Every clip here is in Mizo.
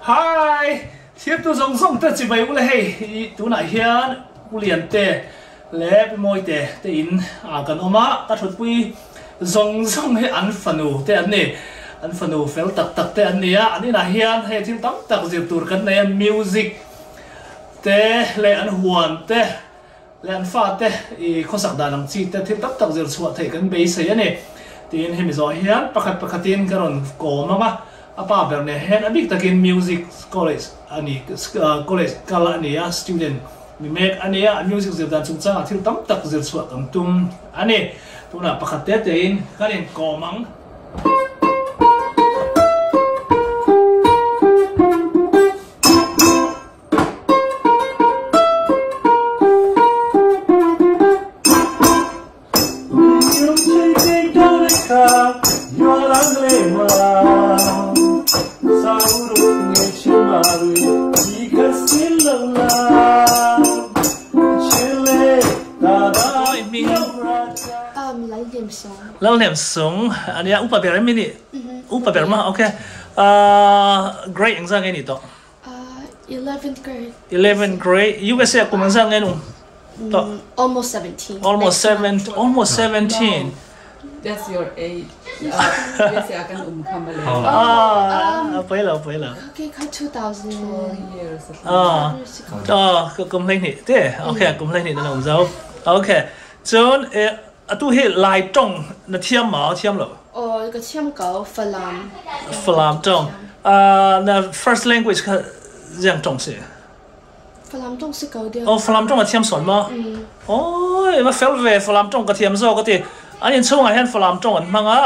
Hi! Thirtu zawng zawng te chibai ule hei i tunah hian Pu Liante leh Pu Mawite te in ah kan awm a, ka thutpui zawng zawng hi an fanu te an ni. An fanu fel tak tak te an ni a, an inah hian hei thil tam tak zir tur kan nei a, music te leh an huan te leh an fate i khawsak dan ang chi te thil tam tak zir chhuah theih kan beisei a ni. Tiin hemi zawh hian pakhat pakhatin ka rawn kawm ang a, a pa ber nen hian a bik takin music college a ni, college kal a ni a, student mi mek a ni a, a music zir dan chungchangah thil tam tak zir chhuah kan tum a ni. Tunah pakhat te tein kan inkawm ang. Lalhnem Sung ania upa ber em ini upa ber ma okay grade engzah nge ni tawh? Eleventh grade. Eleventh grade USA kum engzah nge nung tawh? Almost 17. Almost seven almost 17. That's your age. USA kan um kha male. Ah, pui lo pui lo. Okay, kha 2000. 12 years. Ah, ah, kum hlei hnih te. Okay, kum hlei hnih na um zo. Okay. Chuan atu hi Lai tawng na thiam maw thiam lo? Aw, ka thiam ko, Falam. Falam tawng. Na first language kha ziang tawng si? Falam tawng si ko deuh. Oh, Falam tawng a thiam sawn maw? Oi, va fel ve, Falam tawng ka thiam zawk a ti. An inchhungah hian Falam tawng an hmang a,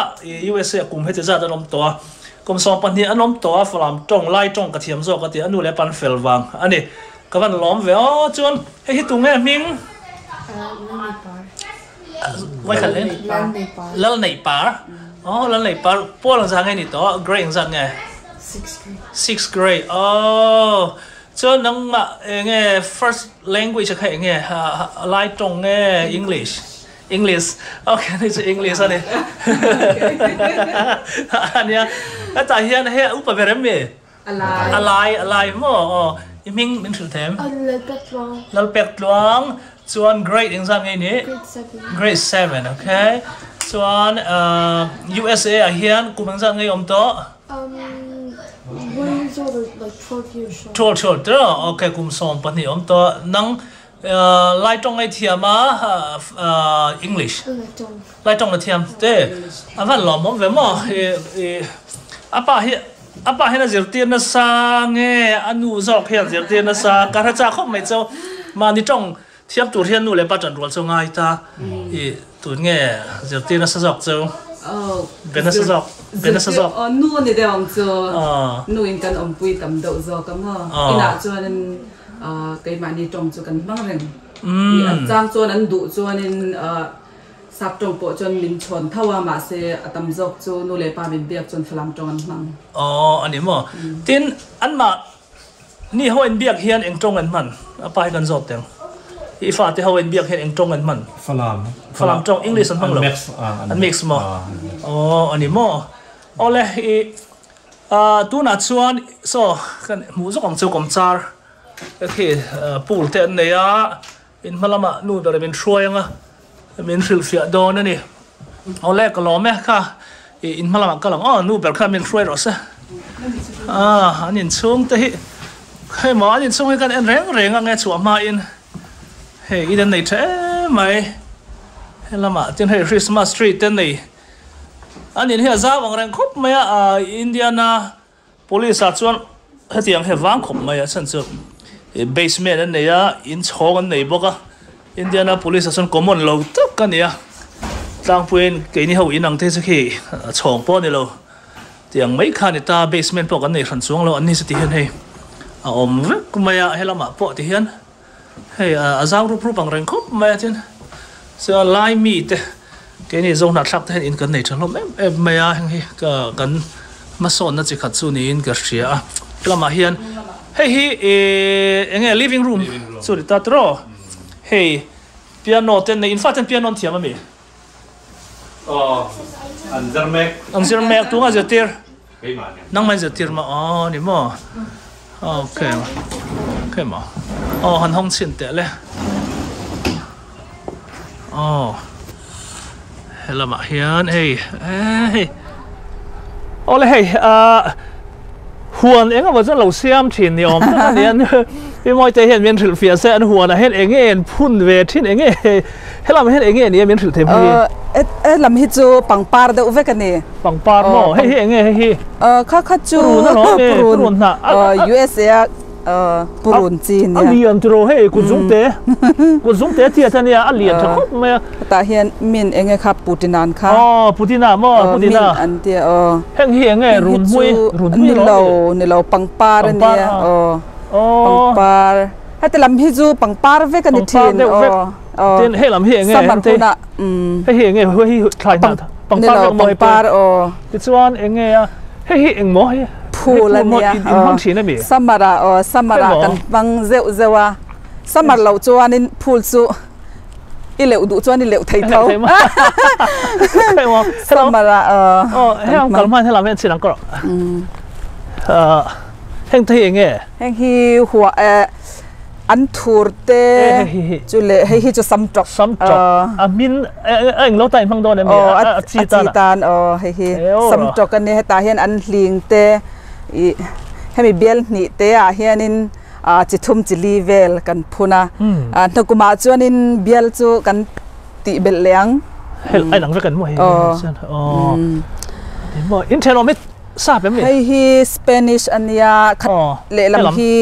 USA kum heti zat an awm tawh a. Kum 12 an awm tawh a, Falam tawng, Lai tawng ka thiam zawk a ti. A nu leh a pa an fel vang a ni. Ka van lawm ve aw, chuan hei hi tunge hming? Vai khat leh? Lal neih par. Aw lal neih par pawl ang zah nge ni tawh grade ang zat nge? Sixth grade. Sixth grade aw chuan nangmah enge first language kha enge Lai tawng nge English? English okay ni chu English a ni ania hetah hian hei a upa ber em mi? A lai a lai maw aw i hming min hrilh them. Lalpek Tluang. Lalpek Tluang chuan grade engzat nge ni? Grade 7. Grade 7 okay. Chuan USA ah hian kum engzat nge i awm tawh? One years old or like 12 years old. 12 12 tawh okay kum 12 awm tawh. Nang Lai tawng i thiam a English? Lai tawng. Lai tawng na thiam te a van lawmawm ve maw a pa hi a pa hian a zirtir nasa nge a nu zawk hian zirtir nasa ka hre chak khawp mai chu mahni tawng thiam tur hian nu leh pa ṭan rual chu ngai ta i tun nge zirtir nasa zawk chu be nasa zawk be nasa zawk nu ni deuh ang chu nu in kan awmpui tam deuh zawk ang aw inah chuanin keimahni tawng chu kan hmang reng a chang chuan an duh chuanin Sap tawng pawh chuan min chhawn tho a, mahse a tam zawk chu nu leh pa min biak chuan Falam tawng an hmang. Aw, a ni maw? Tin, anmah ni ho in biak hian eng tawng an hman? A pa hi kan zawt teng. I fate ho in biak hian eng tawng an hman? Falam. Falam tawng, English an hmang lo? An mix. An mix maw? Aw, a ni maw? Awle, i tunah chuan saw kan hmuh zawk ang chu kawmchar khi pool te an nei a. In hma lamah nu ber min hruai anga min hrilhfiah dawn a ni. Awle ka lawm e kha i in hma lamah ka lang aw nu ber kha min hruai rawh se. Ah an inchhung te hi hei maw an inchhung hi kan en reng reng ange chhuah hma in hei in an nei tha em mai he lamah tin hei Christmas tree te nei an in hi a zau ang reng khawp mai a ah Indiana Police ah chuan hetiang hi a vang khawp mai a chhan chu basement an nei a in chhawng an nei bawk a Indiana police ah chuan common lo tak a ni a tlangpuiin keini ho in ang te chu khi a chhawng pawh a ni lo tiang mai kha a ni ta basement pawh kan nei hran chuang lo an ni chu ti hian hei a awm vek mai a helamah pawh ti hian hei a zau rup rup ang reng khawp mai a tin chuan lai mi te keini zo hnahthlak te hian in kan nei tha hlawm em em mai a heng hi ka kan hmasawnna chi khat chu niin ka hria a helamah hian hei hi ihh eng nge living room chu ni ta tiraw hei piano te an nei in fate hian piano an thiam ami? Aw an zir mek. An zir mek tunga zirtir. Nangmah in zirtir maw? Aw ni maw? Okay okay maw aw han hawng chhin teh le aw helamah hian hei hei awle hei ah huan eng emaw chuan lo siam thin ni awm tak a ni a pi mawite hian min hrilh fiah se an huanah hian eng nge an phun ve thin eng nge helamah hian eng nge ni a min hrilh thei mai hi helam hi chu pangpar deuh vek a ni pangpar maw hei hi eng nge hei hi kha kha chu purun alawm e purun hnah USA a purun chi nia a lian tiraw hei kut zung te kut zung te tiat a nia a lian tha khawp mai a tah hian min eng nge kha putina kha aw putina maw putina min an tia aw heng hi eng nge run hmui run hmui ni lo ni lo pangpar a nia aw pangpar heti lam hi chu pangpar vek a ni thin aw aw tin hei lam hi eng nge summer huna hei hi eng nge hei hi thlai hna pangpar vek maw pangpar aw tichuan eng nge a hei hi eng maw hei phul a nia in hmang thin a mi summer ah aw summer ah kan hmang zeuh zeuh a summer loh chuanin phul chu i leuh duh chuan i leuh thei tho summer ah aw hei ang kal hman helam hian chin ang ka rawh heng te hi eng nge heng hi hua an thur te chu leh hei hi chu sam tawk sam tawk a hmin a eng lo ta in hmang dawn em a chi tan aw hei hi sam tawk a ni hetah hian an hling te i hemi bial hnih te ah hianin chi thum chi li vel kan phun a hnakumah chuanin bial chu kan tih belh leh ang hel ai lang vek an maw hei maw in thenawm hi sap em ni hei hi Spanish ania khat lehlam hi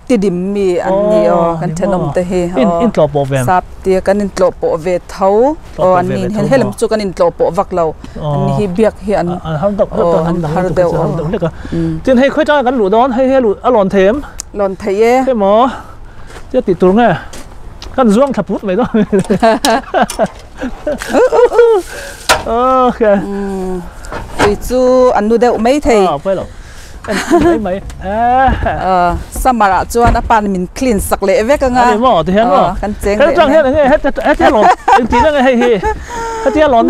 tidim mi an ni aw kan thenawm te hi in in tlawh pawh ve sap tia kan in tlawh pawh ve tho aw an ni hel helam chu kan in tlawh pawh vak lo an ni hi biak hi an an har deuh an har deuh hlek a tin hei khawi tanga kan luh dawn hei hi a lawn thei em lawn thei e hei maw tia tih tur nge kan zuang thla put mai dawn okay tui chu an nu deuh mai thei a pawi lo mai mai summer ah chuan a pan min clean sak leh vek anga ani maw ti hian maw kan cheng leh tang hian enge het het lon eng ti na nge hei hi hetia lon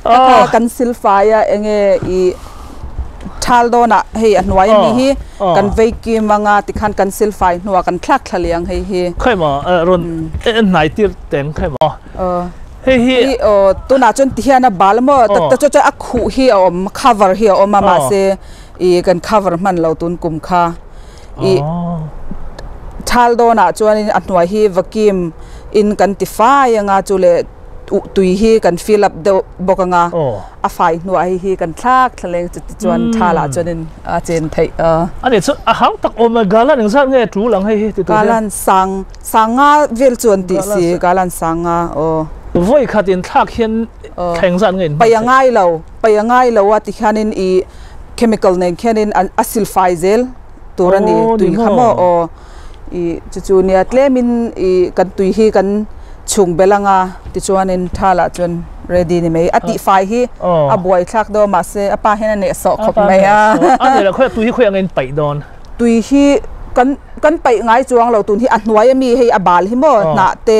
ka kan silfai a enge i thal dawnah hei a hnuai ami hi kan vei kim anga tikhan kan silfai hnuah kan thlak thla liang hei hi khai maw rawn en hnai tir teng khai maw hei hi hei aw tunah chuan ti hian a bal maw ta ta chu chuan a khuh hi a awm cover hi a awm a mahse ih kan cover hman lo tun kum kha ih thal dawnah chuanin a hnuai hi vacuum in kan ti fai anga chu leh tui hi kan fill up deuh bawk anga a fai hnuah hei hi kan thlak thla leng chu tichuan thalah chuanin a chen theih a. Ani chu a hang tak awm a galan engzat nge tul ang hei hi ti tur hian. Galan sang Sanga vel chu an tih si, Galan Sanga aw. Vawi khat in thlak hian thleng zat nge in hman Pai a ngai lo, pai a ngai lo a ti hianin i chemical nen khianin an a sil fai zel tur a ni, tui kha maw aw. I chu chu nia tlemin i kan tui hi kan chhung belh anga tichuanin thalah chuan ready ni mai. A tih fai hi a buai thlak dawn mahse a pa hian a nehsawh khawp mai a. A ni lo, khawiah tui hi khawiah nge in paih dawn? Tui hi kan kan paih ngai chuang lo tun hi a hnuai ami hei a bal hi maw hnah te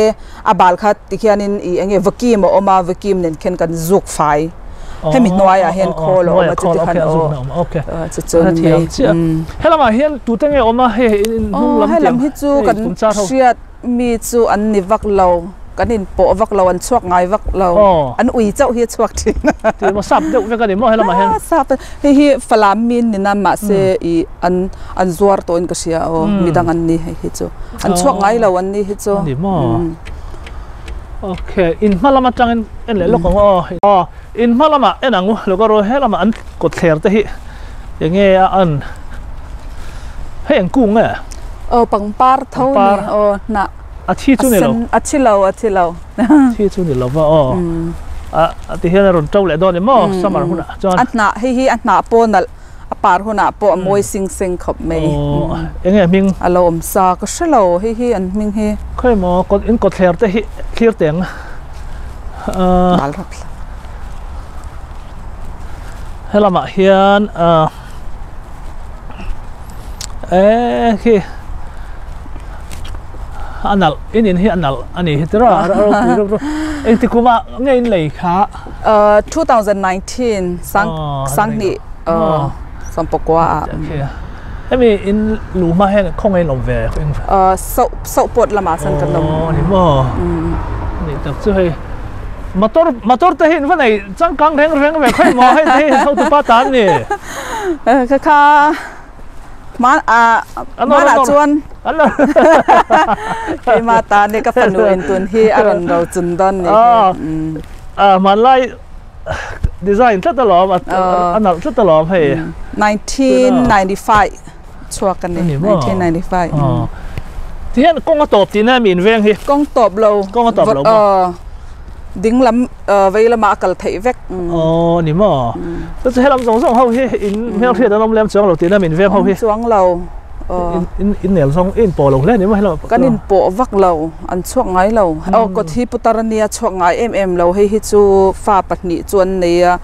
a bal kha tikhianin ih eng nge vakim a awm a vakim nen khian kan zuk fai hemi hnuaiah hian khawl a awm a chuti khan aw chu chuan mai helamah hian tute nge awm a hei hnung lam helam hi chu kan hriat Mi chu an ni vak lo, kan inpawh vak lo, an chhuak ngai vak lo, an ui chauh hi a chhuak thin. Tih maw sap deuh vek a ni maw helamah hian? Sap hei hi Falam min ni na mahse ih an an zuar tawhin ka hria aw, midang an ni hei hi chu, an chhuak ngai lo an ni hi chu. Ni maw? Okay, in hma lam atangin en leh lawk ang aw. Aw, in hma lamah en ang u, lo ka ru helamah an kawtthler te hi enge a an. Hei eng kung nge? Aw pangpar tho ni aw hnah. A thi chu ni lo. A thi lo a thi lo. Thi chu ni lo va aw. A ti hian a rawn to leh dawn ni maw summer hunah chuan. A hnah hei hi a hnah pawh nalh a par hunah pawh a mawi sing seng khawp mai. Eng nge hming? A lo awm sa ka hre lo hei hi an hming hi. Khawi maw kawt in kawtthler te hi thlir teng. Bal rawk thla. Helamah hian e khi a nalh in in hi a nalh a ni hi tira a ropui reuh reuh engti kuma nge in lei kha 2019 sang sanghnih. Aw sawmpakua ah. Hemi in luh hma hian khawngaih in awm ve? Sauh sauh pawt lamah sawn kan awm. Aw ni maw? Ni tak chu hei motor motor te hi in va nei changkang reng reng ve khawi maw hei te hi hotupa tan ni. Kha kha hman ah hmanah chuan keimah tan ni ka fanu in tun hi a rawn ro chun dawn ni hi. Hmanlai design tlat alawm a nalh tlat alawm hei. 1995 chhuak a ni 1995. Ti hian kawng a tawp tihna mi inveng hi. Kawng tawp lo. Kawng a tawp lo maw? Ding lam vei lamah a kal theih vek. Aw ni maw? Chu chu helam zawng zawng ho hi in hmelhriat an awm lem chuang lo tihna min veng ho hi. Awm chuang lo. In in nel zawng in pawh lo hle ni maw helam. Kan in pawh vak lo, an chhuak ngai lo. Aw kawt hi putar a nia chhuak ngai em em lo, hei hi chu fa pahnih chu an nei a.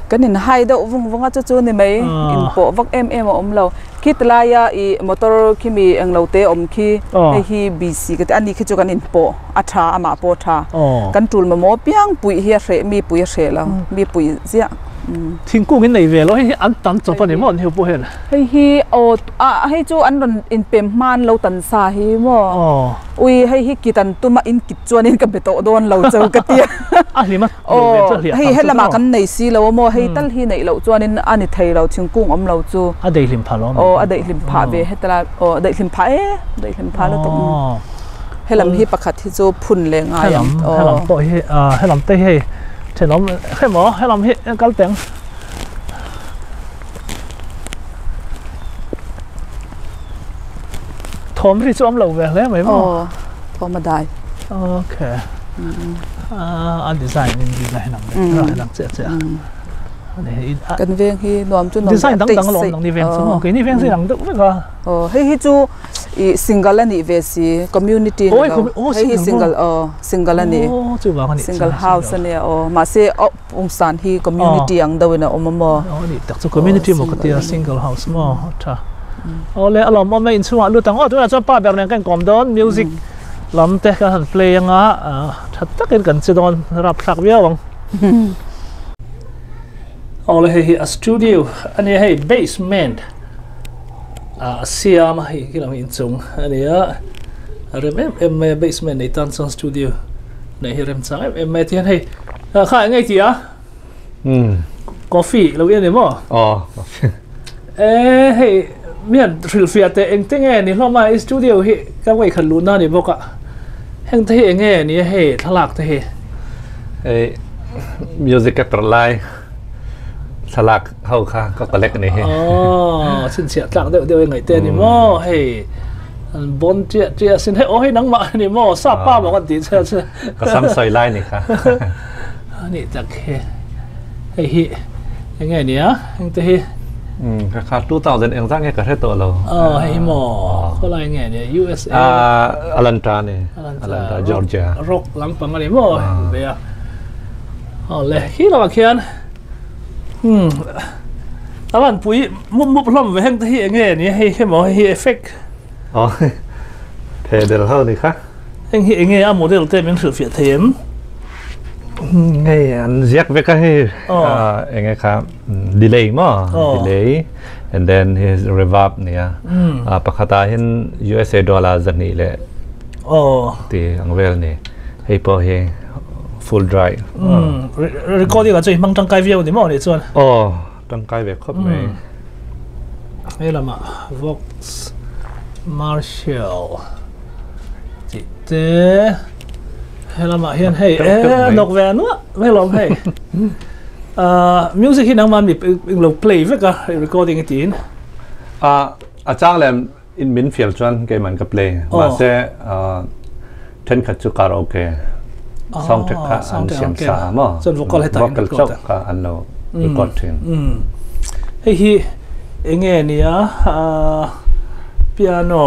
Kan in hai deuh vung vung a chu chu ni mai, in pawh vak em em a awm lo. Khi tilaia ih motor khi mi englo te awm khi hei hi BC ka ti a ni khi chu kan in pawh a tha amah pawh a tha. Kan tul mamawh piang puih hi a hreh mi pui a hreh lo mi puih ziah. Thingkung in nei ve lo hei hi an tan chawp a ni maw an hiu pawh hian. Hei hi aw ah hei chu an rawn inpem hma an lo tan sa hi maw. Ui hei hi kit an tum a in kit chuanin ka be tawh dawn lo cheu ka ti a. A hlim a nei ve chu a hliah Hei helamah kan nei si lo a maw hei tal hi neih loh chuanin a ni thei lo thingkung awm lo chu. A daihlim phah lo a Aw a daihlim phah ve hetala aw a daihlim phah e daihlim phah lutuk. Helam hi pakhat hi chu phun leh ngai ang aw. Helam pawh hi helam te hi hei thenawm hemaw helam hi kal teng. Thawm ri chu awm lo ve hle mai maw? Aw, thawm a dai. Okay. A design in design ang deuh ang chiah chiah. Kan veng hi nuam chu nuam design dang dang alawm nang ni veng chu maw? Keini veng chu inang deuh vek a. Aw, hei hi chu i single a nih ve si, community ni lo. Hei hi single aw, single a ni. Single house a nia aw, mahse Pungsan hi community ang deuhin a awm a maw? Aw a nih tak chu community maw ka tia single house maw a tha. Awle a lawmawm e inchhungah lut ang aw tunah chuan pa ber nen ka inkawm dawn music lam te kan han play anga tha takin kan che dawn rapthlak viau ang. Awle hei hi a studio a nia hei basement a siam a hei khi lam hi inchung a nia a rem em em mai a basement nei tan chuan studio Nei hi remchang em em mai tihian hei kha eng ei ti a coffee lo i a ni maw aw coffee e hei mian hrilhfiah teh eng te nge ni hlawm a i studio hi ka ngaih khat luhna a ni bawk a heng te hi eng nge ni a hei thlalak te hi hei music ka perh lai thlalak ho kha ka collect a ni hi aw chhinchhiah tlak deuh deuh i ngaih te a ni maw hei An bawn ṭiah ṭiah asin. Hei aw hei nangmah a ni maw? Sap pa maw kan tih che a che. Ka sam sawi lai ni kha. A nih tak hi. Hei hi eng nge nia? Heng te hi. Um ka kha 2000 eng zah nge ka hre tawh lo. Aw hei hi maw? Khawlai nge nia? USA. Ah Atlanta ni. Atlanta Georgia. Rock lampang a ni maw? Ve a. Aw le khi lamah khian um a van pui mup mup hlawm ve heng te hi eng nge nia? Hei hi maw? Hei hi effect. Aw pedal ho ni kha. Heng hi enge a model te min hrilhfiah thei em? Hei an ziak vek a hei enge kha delay maw delay and then his reverb nia pakhat ah hin USA dollar zahnih leh ti ang vel ni hei pawh hi full dry recording ah chuan i hmang tangkai viau ni maw nih chuan aw Tangkai ve khawp mai. He lamah Vox Marshall tih te he lamah hian hei e nawk ve nuah mai lawm hei. Music hi nangmah mi lo play vek a recording i tiin. A chang lem in min fial chuan keiman ka play mahse thenkhat chu karaoke song te kha an siam sa maw chuan vocal heta vocal chauh kha an lo record thin hei hi enge nia piano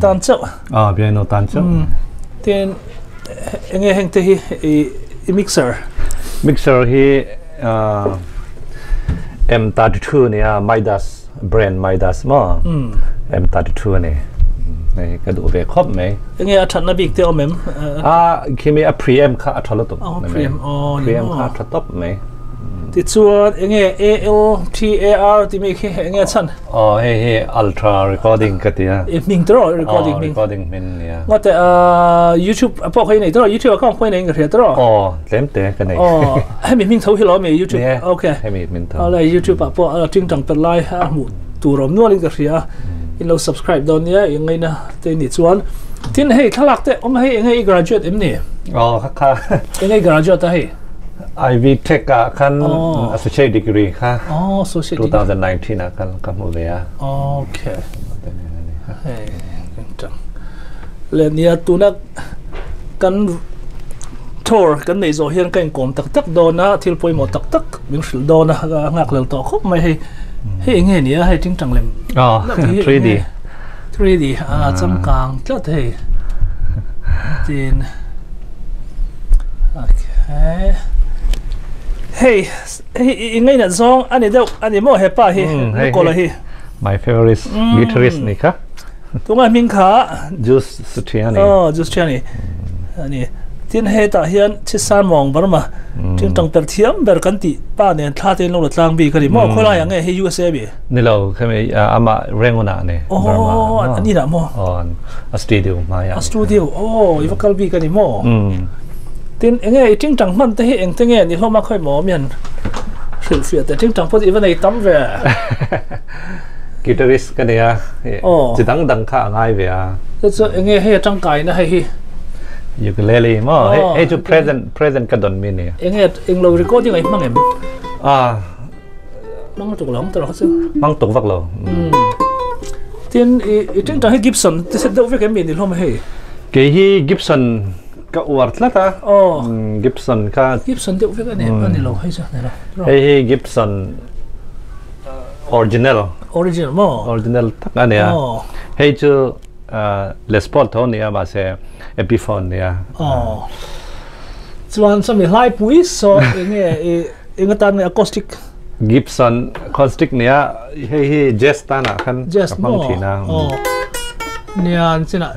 tan chauh a piano tan chauh tin enge heng te hi i mixer mixer hi M32 nia Midas Brand Midas maw? M32 a ni. Hei ka duh ve khawp mai. Enge a thatna bik te awm em? A khimi a preamp kha a tha lutuk. Oh preamp oh ni maw? Preamp kha a tha tawp mai. Ti chuan enge A L T A R ti mi khi enge chan. Oh hei hi ultra recording ka tia. I hming tro recording hming. Recording hming nia. Ngate YouTube a pawh kha i nei tro YouTube account pawh i nei in ka hria tro. Oh tlem te ka nei. Oh hemi hming tho hi lo mi YouTube. Okay. Hemi hming tho. Ale YouTube ah pawh tingtang per lai a hmuh tur awm nual in ka hria. In lo subscribe dawn nia i ngaina te ni chuan. Tin hei thlalak te awm hei enge i graduate em ni? Oh kha kha. Enge i graduate a hei? Ivy Tech ah khan associate degree kha. Oh associate degree. 2019 ah khan ka hmu ve a. Okay. Hei le nia tuna kan tour kan nei zawh hian ka inkawm tak tak dawn a thil pawimawh tak tak min hrilh dawn a a nghak lel tawh khawp mai hei hei eng nge ni a hei tingtang lem oh 3D 3D a changkang tlat hei tin okay hei hei i ngainat zawng ani deuh ani maw hepa hi Nicola hi my favorite guitarist ni kha Tunga hming kha Juice Suthiani. Oh, Juice Suthiani. Ani. Tin hetah hian Chisan Mawng Burma tingtang per thiam ber kan tih pa nen thla te in lo la tlang bik a ni maw? Khawilai ang nge hei USA mi? Ni lo, khemi amah Rangoon ah a ni. Oh, an inah maw? Oh, a studio hmaiah. A studio, oh, i va kal bik a ni maw? Tin enge i tingtang hman te hi engte nge ni hlawm a khawi maw mian hrilhfiah teh tingtang pawh i va nei tam ve. Guitarist ka nei a, chi dang dang kha a ngai ve a. Chu chu enge hei a tangkaina hei hi? Ukulele maw? Hei chu present present ka dawn mi ni. Enge englo recording a i hmang em? Ah. Hmang tuk lo ang tawh kha chu. Hmang tuk vak lo. Tin i tingtang hi Gibson te set deuh vek em mi ni hlawm hei? Kei hi Gibson ka uar tlat a. Gibson kha. Gibson deuh vek a ni a ni lo hei chu ni lo. Hei hi Gibson Original. Original maw? Original tak a nia. Oh. Hei chu Les Paul tho nia mahse Epiphone nia. Oh. Chuan sami hlai pui so enge i enga tan nge acoustic Gibson acoustic nia hei hi jazz tana khan jazz ka hmang thin a. Oh. Nia an china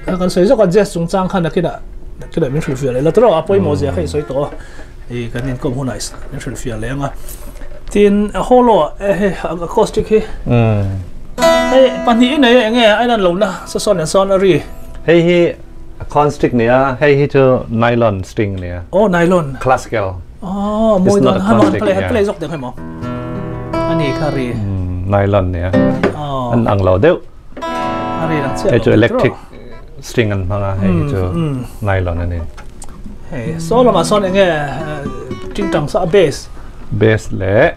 kan sawi zawk a jazz chungchang khan nakina nakina min hrilhfiah leh la tawh a pawimawh zia kha i sawi tawh a. I kan inkawm hunah min hrilhfiah leh ang a. Tin hollow hei acoustic hi hei pahnih i nei a enge a inan lohna sa sawn leh sawn a ri. Hei hi acoustic nia hei hi chu nylon string nia. Oh nylon. Classical. Oh mawi dawn han han play han play zawk deuh hei maw. Ani kha ri. Nylon nia. An ang lo deuh. A ri lang chiah Hei chu electric string an hmang a, hei hi chu nylon a ni. Hei saw lamah sawn enge tingtang saw a bass. Bass leh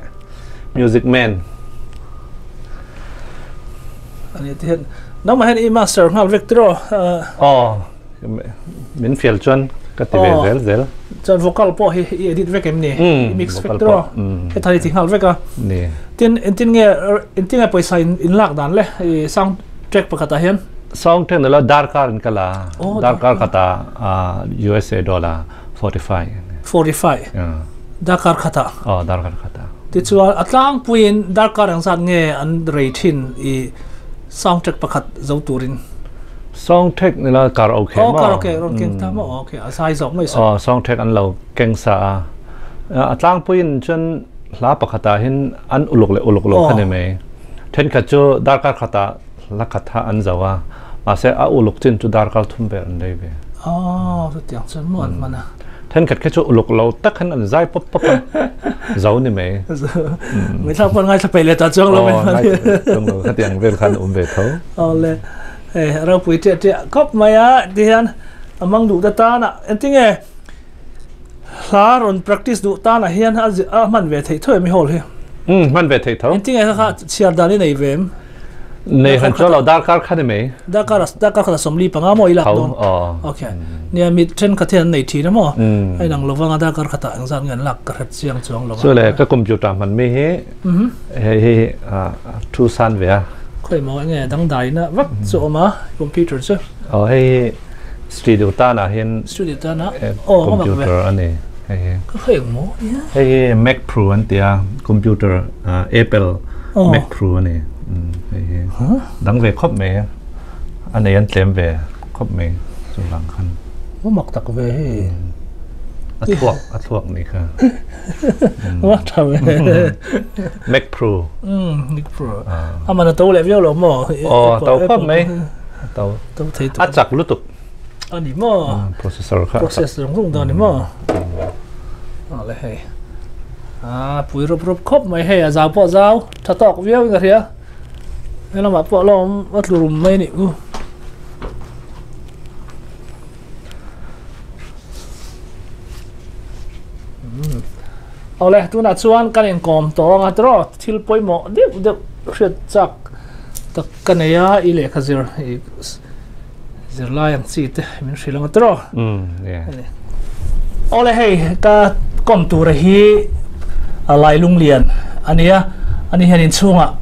music man. Ani ti hian nangmah hian i master nghal vek tiraw? Aw min fial chuan ka ti ve zel zel. Chuan vocal pawh hi i edit vek em ni? I mix vek tiraw? Heta hi ti nghal vek a. Ni. Tin engtin nge engtin nge pawisa in in lak dan le i sound track pakhat ah hian? Sound track nilo darkar in ka la a, darkar khat ah USA dollar 45. 45 darkar khat ah? Aw darkar khat ah. Tichuan a tlangpuiin darkar engzat nge an rei thin i sound track pakhat zo turin? Sound track nilo karaoke maw? Aw karaoke rawn keng ta maw okay a zai zawk mai saw. Aw sound track an lo keng sa a, a tlangpuiin chuan Hla pakhatah hin an uluk leh uluk lo kha ni mai. Thenkhat chu darkar khatah hla khat kha an zo a, mahse a uluk chin chu darkar thum vel an lei ve. Aw, chutiang chuan maw an hman a? Thenkhat khi chu uluk lo tak hin an zai pawp pawp a, zo ni mai. Ngaithla pawh an ngaithla peih leh ta chuang lo mai. Aw, ngaithla peih chuang lo, khatiang vel khan a awm ve tho. Aw le, hei ropui ṭiah ṭiah khawp mai a, tihian a mang duh ta tan a, engtinge? Hla rawn practice duh tanah hian a hman ve theih tho em i hall hi? Umm hman ve theih tho. Engtin nge kha kha chhiar dan i nei ve em? Nei han chuan lo darkar kha ni mai. Darkar darkar khat a 45 maw i lak dawn? Tho aw. Ok. Nia mi thenkhat hian an nei thin a maw? A inang lovang a darkar khatah engzat nge an lak ka hret chiang chuang lo a. Chu le ka computer hman mi hi hei hi thu san ve a. Khawi maw enge dangdaina vak chu awm a computer chu? Aw hei hi Studio tan ah hian Studio tan ah aw a mak ve computer a ni hei hi. Ka hre eng maw nia. Hei hi Mac Pro an ti a computer Apple Mac Pro a ni hei hi dang ve khawp mai a a nei an tlem ve khawp mai chuvang khan. A mak tak ve hei. A thuak ni kha wa tha ve Mac Pro Mac Pro amana to le viau lo mo oh to khop mai to to thei a chak lutuk ani mo processor kha processor rong da ni mo a le hei a pui rop rop khop mai hei a zau po zau tha tok viau ka ria he lama pawh lawm a tlurum mai ni u ole tuna chuan kan in kom tawng a tro thil pawimawh deuh deuh hriat chak tak ka nei a i lehkha zir i zir lai ang chi te min hrilh ang a tro ole hei ka kom tura hi a lai lung lian ania ani hian in chungah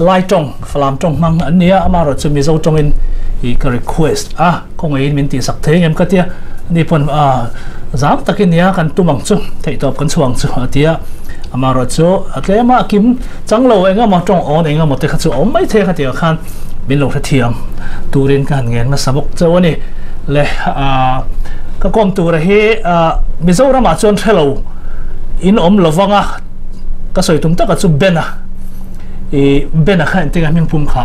lai tawng falam tawng hmang an nia amaherawh chu Mizo tawngin i ka request a kawngaiin min tihsak thei ang em ka tia ani pawn a zam takin nia kan tum ang chu theihtawp kan chhuang chu a tia amaherawh chu a tlem a kim chang lo eng emaw tawng awn eng emaw te kha chu a awm mai thei kha tih khan min lo hrethiam turin ka han ngen hmasa bawk chauh a ni le a ka kawm tura hi a Mizoramah chuan hrelo in awm lovang a ka sawi tum taka chu Ben a i Ben a kha engtin a hming pum kha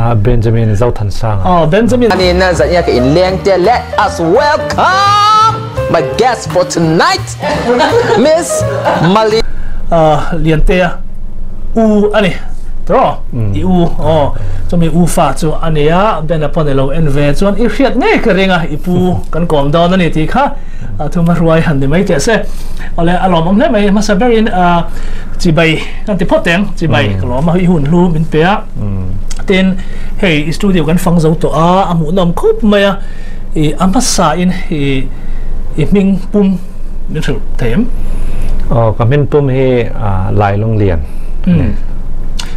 a Benjamin Zothansanga aw Benjamin Anin zan ka in leng te let us welcome my guest for tonight Miss Mali a Liantea u ani tawh i u aw chumi u fa chu a ni a Ben a pawh ni lo en ve chuan i hriat ngei ka ring a i pu kan kawm dawn a ni tih kha a thuma hruai han ni mai teh se awle a lawmawm hle mai hmasa berin a chibai kan ti phawt teng chibai ka lawm a i hun hlu min pe a tin hei i studio kan fang zo tawh a a hmuhnawm khawp mai a i a hmasa in i i hming pum min hrilh thei em? Aw ka hming pum hi Lailunglian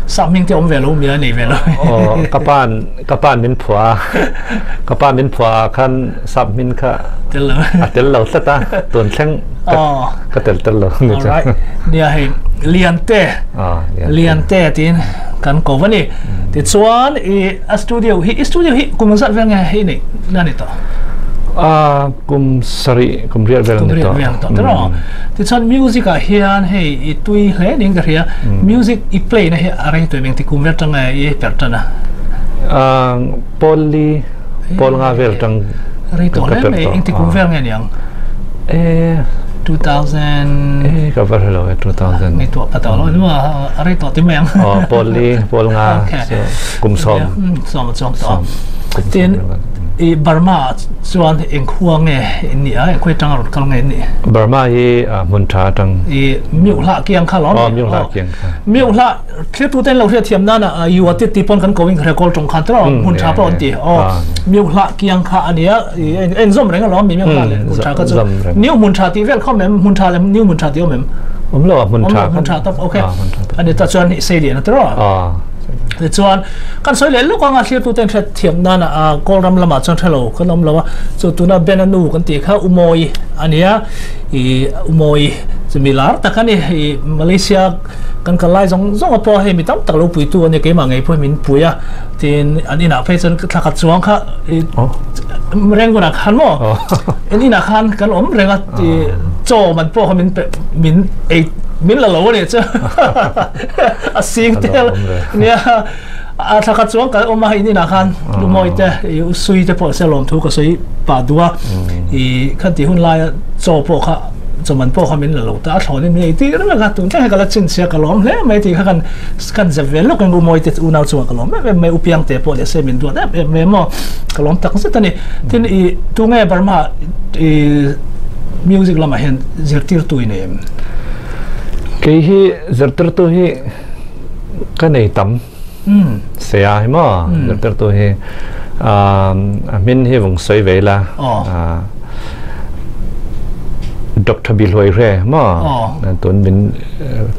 Sap hming te awm ve lo mi a nei ve lo. Aw ka pan ka pan min phua ka pa min phua ah khan sap hming kha tel lo a tel lo tlat a tun thleng ka tel tel lo ni chu. Alright nia hei Liante Liante tiin kan ko va ni. Tichuan i a studio hi i studio hi kum zat vel nge hi nei na ni tawh? A kum sarih kum riat vel ni tawh. Kum riat vel tawh tiraw. Tichuan music ah hian hei i tui hle niin ka hria. Music i play na hi a rei tui meng ti kum vel tang nge i per tan a? Pawl li pawl nga vel tang rei tawh hle mai engti kum vel nge niang? 2000 E ka va hrelo e 2000 Ngaihtuah pha tawh lo emaw a rei tawh ti mai ang. Aw pawl li pawl nga kum sawm. Sawm a chuang tawh. Tin i Burma ah chuan eng khua nge in nih a eng khawi atanga rawn kal nge in nih? Burma hi hmun tha atang. I Miuhlah kiang kha lawm. Aw Miuhlah kiang kha. Miuhlah thlir ten lo hriat thiam nan a yu a tit ti pawn kan ko in ka hria kawl tawng khan tiraw hmun tha pawh an ti. Aw Miuhlah kiang kha a nia i en zawm reng alawm mi Miuhlah leh hmun tha kha chu. New hmun tha tih vel kha awm em hmun tha leh new hmun tha tih awm em? Awm lo a hmun tha. Hmun tha tawp okay. Ani ta chuan i sei lian a tiraw. Tichuan kan sawi leh lawk anga thlir tute hriat thiam nana a kawl ram lamah chuan hrelo kan awm lo a chu tuna Ben a nu kan tih kha Umawi a nia i Umawi chu mi lar tak a ni i Malaysia kan kal lai zawng zawng a pawh hei mi tam tak lo puitu a ni keimah ngei pawh hi min pui a tin an inah phei chuan thla khat chuang kha i Rangoon ah khan maw an inah khan kan awm reng a i chaw man pawh kha min pe min ei min la lo a ni chu. A sing tel nia a thla khat chuang kal awm a in inah khan lumawi te i usui te pawh se lawm thu ka sawi pah duh a i khan tih hun laia chaw pawh kha chawman pawh kha min la lo ta a thlawn in min ei tir vek a tun thleng hi ka la chinchhia ka lawm hle mai tih kha kan kan zep ve lawk in umawi te unau chungah ka lawm em em mai upiang te pawh leh se min duat em em mai maw ka lawm tak zet a ni tin i tunge Burma i music lamah hian zirtirtu i nei em? Kei hi zirtirtu hi ka nei tam se a hi maw zirtirtu hi a hmin hi vung sawi ve ila Doctor Bihloi Hre maw tun min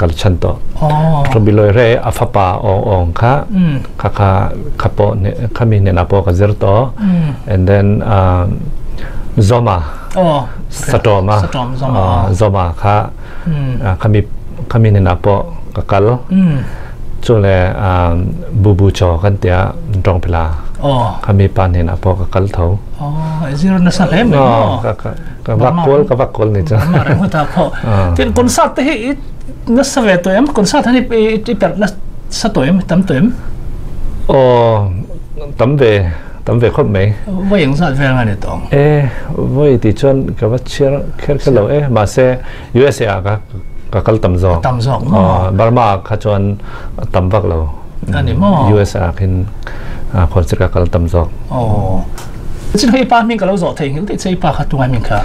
kal chan tawh Doctor Bihloi Hre a fapa awng awng kha kha kha kha pawh khami hnenah pawh ka zir tawh and then Zoma Satawma Zoma kha khami khami hnenah pawh ka kal chu le bubu chaw kan tia tawng phila Khami pa hnenah pawh ka kal tho. Aw, i zir nasa hle mai maw? Ka ka ka vak kual ka vak kual ni chu. Mah reng hawt ah pawh. Tin concert te hi i nasa ve tawh em? Concert han i i perh nasa tawh em? Tam tawh em? Aw, tam ve, tam ve khawp mai. Vawi eng zat vel nga ni tawh ang? E, vawi tih chuan ka va chhiar kher kher lo e, mahse USA ah ka ka kal tam zawk. Tam zawk maw? Burma ah kha chuan tam vak lo. Ani maw? US ah khin concert ka kal tam zawk. Aw. Chin hei i pa hming ka lo zawh thei nghilh daih che i pa kha tungai hming kha?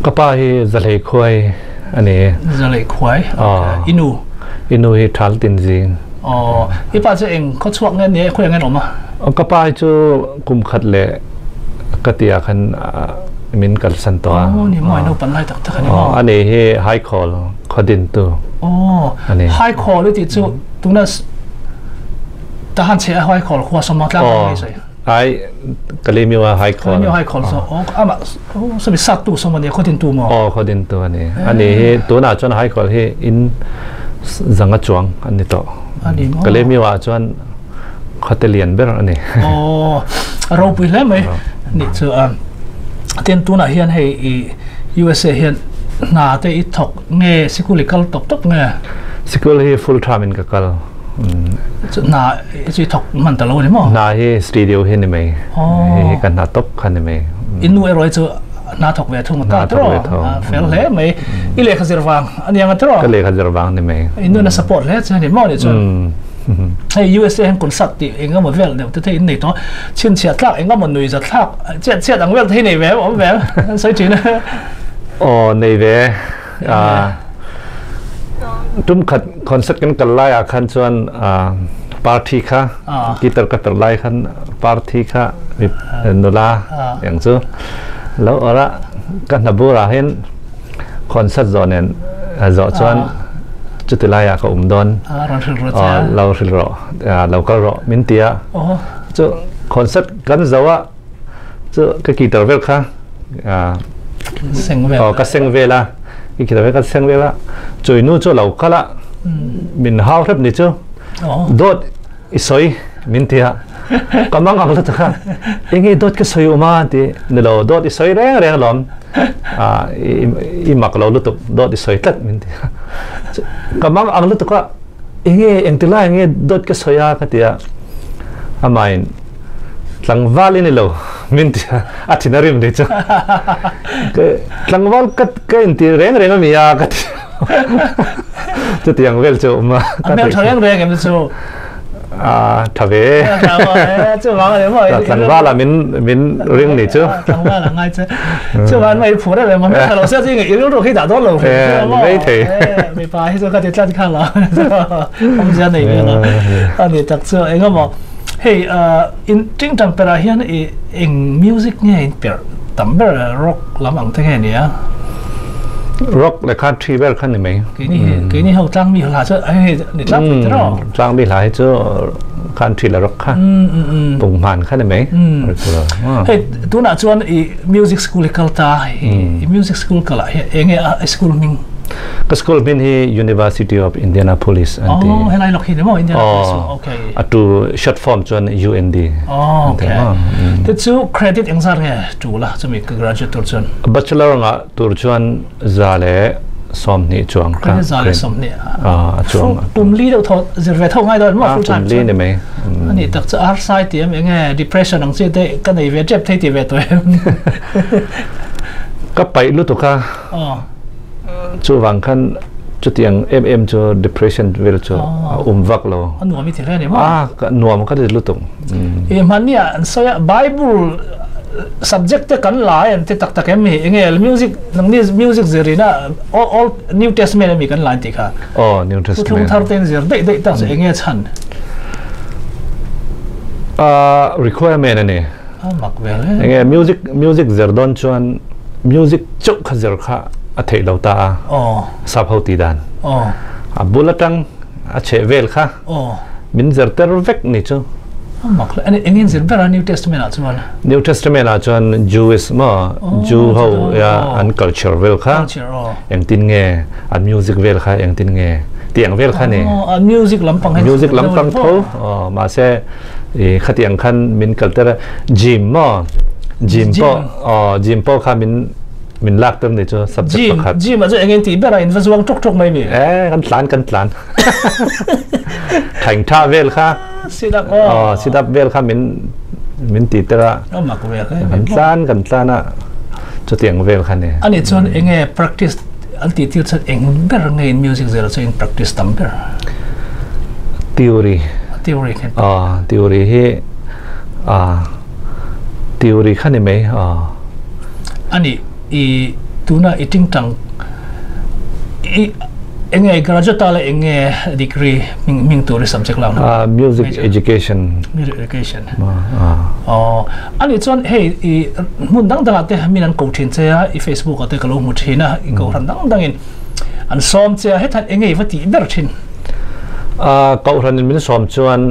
Ka pa hi Zahlei Khuai a ni. Zahlei Khuai? Okay. I nu? I nu hi Thal Tin Zing. Aw. I pa chu eng khaw chhuak nge ni a, khawi ang en awm a? Ka pa hi chu kum khat leh ka ti ah khan min kalsan tawh a. Aw ni maw, i naupan lai tak tak a ni maw? Ani hi Haikhawl khaw dintu a ni. Aw, Haikhawl i tih chu tuna Tahan chhe a Haikhawl khua sawm tlang ang mai sawi. Ai, Kalemiu a Haikhawl. Kalemiu Haikhawl saw, aw amah sawmi sattu sawm a ni, khaw dintu maw? Aw, khaw dintu a ni. Ani hi tunah chuan Haikhawl hi in zanga chuang an ni tawh. A ni maw? Kalemiu ah chuan Khawte lian ber a ni. Aw, a ropui hle mai nih chu a. Tin tunah hian hei i USA hian hna te i thawk nge sikul i kal tawp tawp nge? Sikul hi full time in ka kal. Chu hna chu i thawk hman ta lo a ni maw? Hna hi studio hi ni mai. Hei hi ka hna tawp kha ni mai. I nu erawh hi chu hna thawk ve thung a ta tawh a, fel hle mai. I lehkha zir vang a ni ang a tawh? Ka lehkha zir vang ni mai. I nu na support hle che a ni maw nih chuan? Hei USA hian concert tih eng emaw vel deuh te te in nei tawh a, chhinchhiah tlak eng emaw nui za thlak chiat chiat ang vel te hi nei ve awm ve an sawi thin a. Aw nei ve tum khat concert kan kal lai ah khan chuan party kha guitar ka perh lai khan party kha nula yang chu lo awrh a ka hna bur ah hin Concert zawh nen zawh chuan chuti laiah ka um dawn. Rawn hrilh rawh che a. Lo hrilh rawh, lo kal rawh min ti a. Chu concert kan zo a, chu ka guitar vel kha seng vel. Ka seng vel a, ka guitar vel ka seng vel a. Chui nu chu lo kal a, min hau hrep ni chu. Dawt i sawi min ti a. Ka mang ang lutuk a, enge dawt ka sawi um a ti ni lo, dawt i sawi reng reng alawm, i mak lo lutuk, dawt i sawi tlat min ti a. Ka mang ang lutuk a, enge engti lai nge dawt ka sawi a ka ti a, amahin tlangval i ni lo min ti a, a thin a rim ni chu. Tlangval ka inti reng reng a mi a ka ti a, chutiang vel chu a awm a. A hmeltha reng reng em chu? À, tha ve. Tlangval ah min min ring ni chu. Tlangval ah ngai che. Chu van mai phur em em tha lo sia chi i rilru khi dah dawn lo. Eh, ni mai thei. Mi pa hi chu ka ti tlat kha lo. Awm zia nei ve lo. Ani tak chu engemaw hei in ting tang perah hian i eng music nge in perh tam ber rock lam ang te nge nia? Rock leh country ber kha ni mai. Keini keini ho tlang mi hla chu hei ni tlang pui tiraw? Tlang mi hla hi chu country la rock kha pung hman kha ni mai. Hei tunah chuan i music school i kal ta i music school kal ah hian enge a school hming? Ka school hming hi University of Indianapolis an ti. Oh helai lawk hi ni maw Indianapolis chu okay. A tu short form chuan UND. Oh okay. Te chu credit engzat nge tul a chumi graduate tur chuan? Bachelor ngah tur chuan 120 chuang kha. 120. A chuang. Kum li deuh thaw zir ve tho ngai dawn maw full time. Kum li ni mai. Ani tak chu ar sai ti em enge depression ang chi te ka nei ve tep thei ti ve tawh em. Ka paih lutuk a. Chu vang khan chutiang em em chu depression vel chu um vak lo. A nuam i ti hle ni maw? A nuam ka ti lutuk. I hmanni ah an sawi a Bible subject te kan la em ti tak tak em mi enge music nangni music zirina all, all New Testament ami kan la an ti kha. Oh New Testament. Thuthlung thar ten zir daih daih tak chu enge chhan? Requirement ani. A mak vel e. Enge music music zir dawn chuan music chauh kha zir kha a theih lo ta a. Oh. Sap ho ti dan. Oh. A bul atang a chheh vel kha. Oh. Min zir ter vek ni chu. A mak hle. Ani engin zir ber a New Testament ah chuan? New Testament ah chuan Jewish maw Jew ho ya an culture vel kha. Culture oh. Engtin nge an music vel kha engtin nge tih ang vel kha ni. Oh, music lampang Music lampang tho. Oh, mahse I khatiang khan min kalter gym mo gym po o gym po kha min min lak ter ni chu subject pakhat gym a chu engin ti bera in va zuang tok tok mai mi e kan tlan kan tlan thang tha vel kha sit up o sit up vel kha min min ti tera mak ve kan tlan kan tlan a chu tiang vel kha ne ani chuan enge practice an ti til chan eng ber nge in music zela chu in practice tam ber theory theory khan theory hi theory kha ni mai ani i tuna i ting tang i enge graduate la enge degree ming tur subject la music education music education ani chuan hei i mun dang dang te min an ko thin che a i facebook ate ka lo mu thina i ko ran dang dang in an som che he than enge va ti ber thin ko ran min som chuan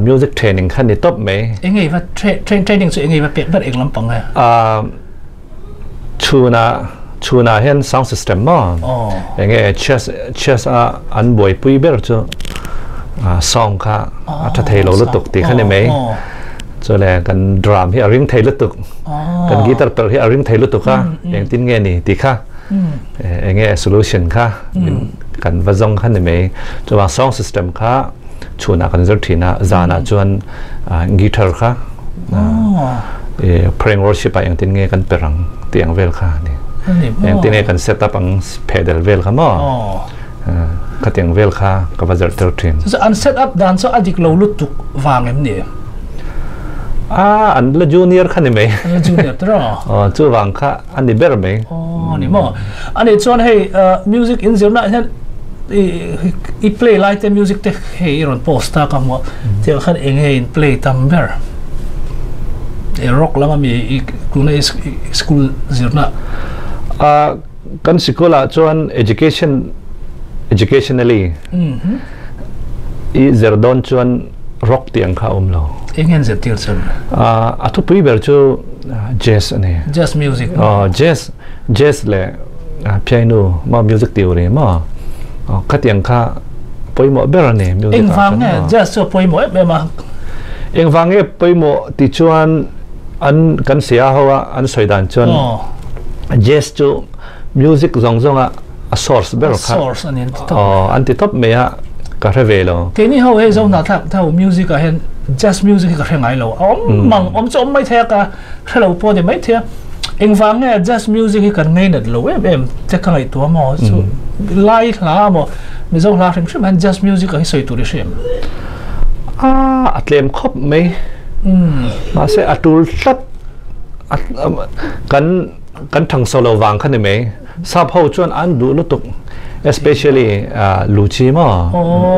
music training khan ni top mai enge va training chu enge va pek ber eng lampang a chuna chuna hen sound system ma enge chess a an boi pui ber chu song kha a tha thei lo lutuk ti khan ni mai cho le kan drum hi a ring thei lutuk kan guitar per hi a ring thei lutuk kha eng tin nge ni ti kha enge solution kha kan vazong khan ni mai chuwa sound system kha chuna kan zer thina zana chuan guitar kha praying worship a eng tin nge kan perang tiang vel kha ni eng tin nge kan set up ang pedal vel kha mo kha tiang vel kha ka va zer ter thin so an set up dan so adik lo lutuk wang em ni an la junior kha ni mai an la junior tro chu wang kha an ni ber mai ni mo ani chuan hei music in zirna hian i play lai te music te hei ron post ta ka mo te khan eng hei in play tam ber e rock lama mi i kuna school zirna kan sikula chuan education educationally i zerdon chuan rock tiang kha om lo engen ze til chuan a thu pui ber chu jazz ani jazz music jazz jazz le piano ma music theory ma kha tiang kha poimo ber ani music eng wang nge jazz chu poimo em ma eng wang nge poimo ti chuan an kan sia hawa an soidan chuan jazz chu music zong zong a source ber kha source ani an ti top me a ka hre lo ke ni ho he zo na thak thau music a hen jazz music ka hre ngai lo om mang om chu om mai the ka hre lo po de mai the eng wang nge jazz music hi kan ngai nat lo em em te ka ngai tu mo chu lai hla mo mi zo hla hrim hrim han jazz music a hi soi tu ri hrim a tlem khop mai ma se atul tlat kan kan thang solo wang kha ni mai sap ho chuan an du lutuk especially luchi ma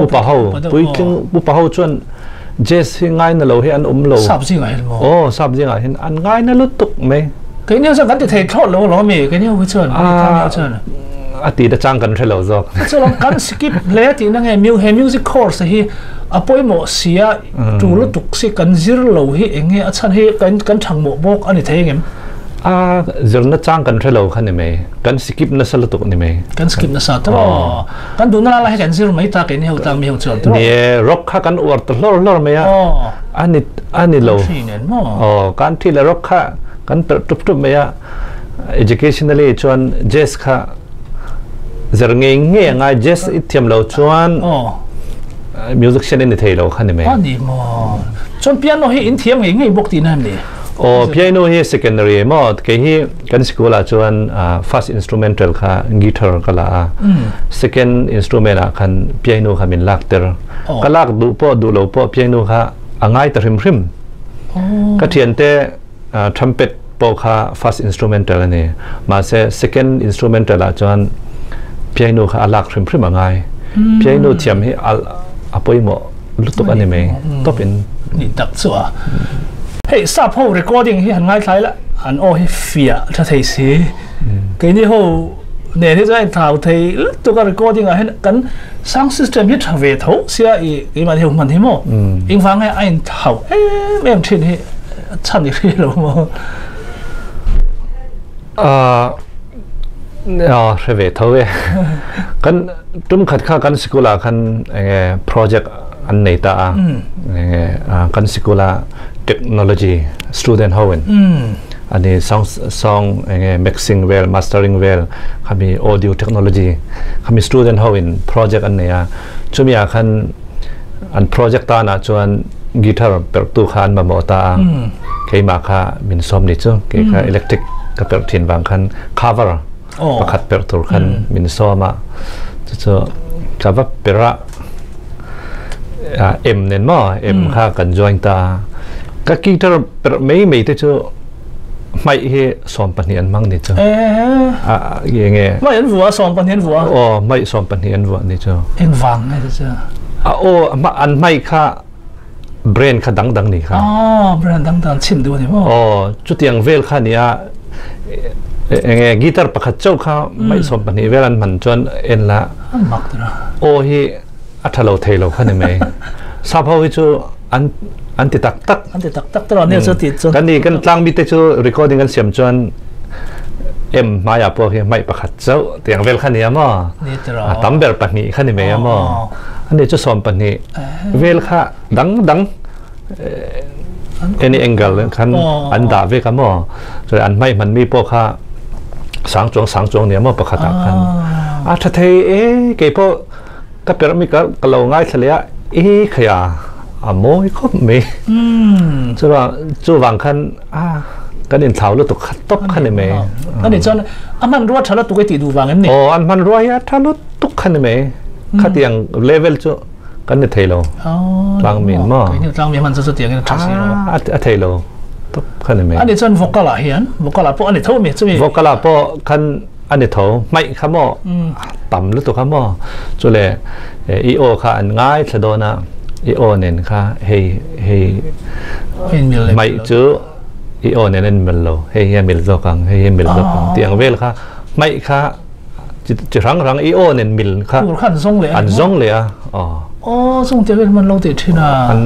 upa ho puitling upa ho chuan jazz hi ngai na lo hi an um lo sap ji ngai mo sap ji ngai hin an ngai na lutuk mai ke ni sa kan ti thei thlot lo lo mi ke ni ho chuan ta chuan a ti da chang kan thelo zok chu long kan skip le ti na nge mu he music course hi apoimo sia tu lutuk si kan zir lo hi enge a chan hi kan kan thangmo bok ani thei ngem zirna chang kan thelo khan ni mai kan skip na sal tuk ni mai kan skip na sa to kan du na la he kan zir mai ta ke ni ho ta mi ho chuan to ni rock kha kan war to lor lor mai a ani ani lo kan thi la rock kha kan tup tup mai a educationally chuan jazz kha zer nge nge ngai jazz i thiam lo chuan music shen ni thei lo khan ni mai ani mo chuan piano hi in thiam nge nge bok ti na ni piano hi secondary mo ke hi kan school a chuan first instrumental kha guitar kala a second instrument a khan piano kha min lak ter ka lak du po du lo po piano kha angai ta hrim hrim ka thian te trumpet po kha first instrumental ani ma se second instrumental a chuan piano kha alak hrim hrim angai piano thiam hi apoimo lutuk ani mai top in ni tak chu a hei sap ho recording hi han ngai thlai la an o hi fia tha thei si ke ni ho ne ni zai thau thei tu ka recording a hen kan sound system hi tha ve tho sia i ke ma he man hi mo ing wang he ain thau em em thin hi chan ni ri lo mo hre ve tho e kan tum khat kha kan sikula khan enge project an nei ta a kan sikula technology student hoin ani song song enge mixing vel mastering vel khami audio technology khami student hoin project an nei a chumi a khan an project ta na chuan guitar per tu khan ma mo ta keima kha min som ni chu ke kha electric ka per thin wang khan cover pakhat per tur khan min soma chu chu ka va pera em nen mo em kha kan join ta ka guitar per mei mei te chu mai hi som pahnih an mang ni chu a nge nge mai an vua som pahnih an vua o mai som pahnih an vua ni chu eng wang nge chu a o ma an mai kha brand kha dang dang ni kha oh brand dang dang chin du ni mo oh chu tiang vel kha nia nge guitar pakhat chau kha mai som pahnih vel an man chuan en la an mak tra o hi a thalo theilo kha ni mai sap ho hi chu an an ti tak tak an ti tak tak tra ne chu ti chu kan ni kan tlang mi te chu recording an siam chuan em maya po hi mai pakhat chau tiang vel kha nia ma ni tra tam ber pahnih kha ni mai ma ani chu som pahnih vel kha dang dang any angle khan an da ve ka mo so an mai man mi po kha sang chong nia ma pakhat khan a tha thei e ke po ka per mi ka lo ngai thlea e khaya a moi khop me chu wa chu wang khan a kan in thau lu tu khat top khan ni me ani chon aman ruwa thala tu ke ti du wang em ni o an man ruwa ya thalu tu khan ni me khatiang level chu kan ni theilo tlang min ma ke ni tlang min man chu tiang in tha si lo a theilo top khan ni me ani chon vocal a hian vocal a po ani tho mi chu mi vocal a po khan ani tho mai kha mo tam lu tu kha mo chu le e o kha an ngai thadona e o nen kha hei hei mai chu e o nen en mel lo hei hi mel zo kang hei hi mel zo kang tiang vel kha mai kha chỉ rang rang e o nen mil kha khan zong le an zong le a o zong te vel man lo te thina an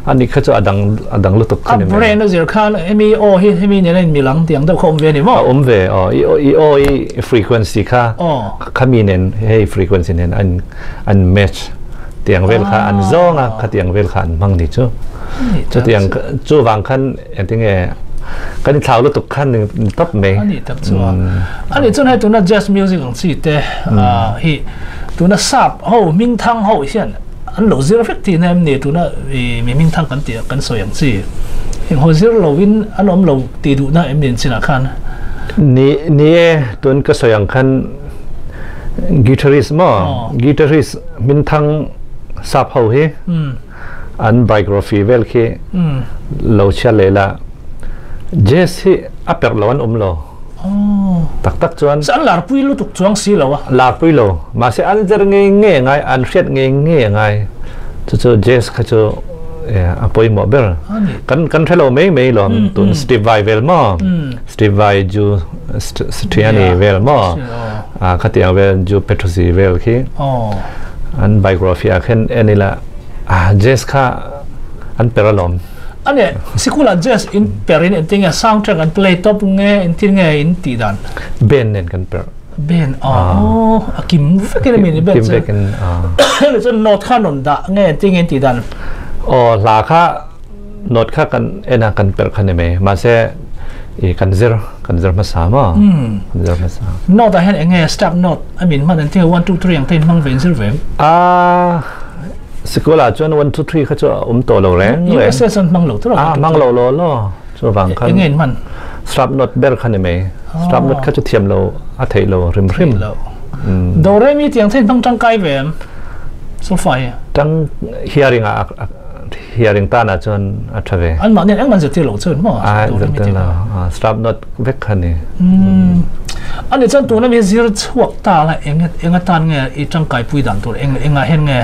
an ni kha chu adang adang lu tuk khan ni brain zir khan mi o hi mi nen milang tiang da khom ve ni mo om ve o e o e frequency kha kha mi nen hei frequency nen an an match tiang vel kha an zong a kha tiang vel kha an mang ni chu chu tiang chu wang khan enting e kan thau lu tuk khan ni top me ani tak chu ani chun hai tuna jazz music ang chi te a hi tuna sap ho ming thang ho hian an lo zir fek ti nem ni tuna mi ming thang kan ti kan soyang chi heng ho zir lo win an om lo ti du na em nin china khan ni ni tun ka soyang khan guitarist mo guitarist min thang sap ho hi an biography vel khi lo cha le la jazz hi a per lo an om lo tak tak chuan an lar pui lu tuk chuang si lo a lar pui lo ma se an zer nge nge ngai an hriat nge nge ngai chu chu jazz kha chu a poi mo ber kan kan thelo mei mei lom tun Steve Vai vel mo Steve Vai ju Satriani vel mo a khatiang vel ju Petrosi vel khi an biography a khen enila a jazz kha an peralom ane sikula jazz in perin enting a soundtrack an play top nge enting nge in ti dan ben nen kan per ben oh akim vekin mi ni ben kim vekin a le chon not khan on da nge enting in ti dan o la kha not kha kan ena kan per khan me ma se e kan zer ma sa ma kan zer ma sa not a hen nge step not I mean man enting 1 2 3 ang ten mang ven zer vem a sikula chuan 1 2 3 kha chu to lo reng le USA san mang lo tu a mang lo lo lo chu wang khan nge man strap not ber khan ni me strap not kha chu thiam lo a thei lo rim rim lo do re mi tiang then bang tang kai vem so fai tang hearing a hearing ta na chuan a thave an ma nen ang man zeti lo chuan mo a zeti lo strap not vek khan ni ani chuan tu na mi zir chuak ta la eng enga tan nge i tang kai pui dan tur eng enga hen nge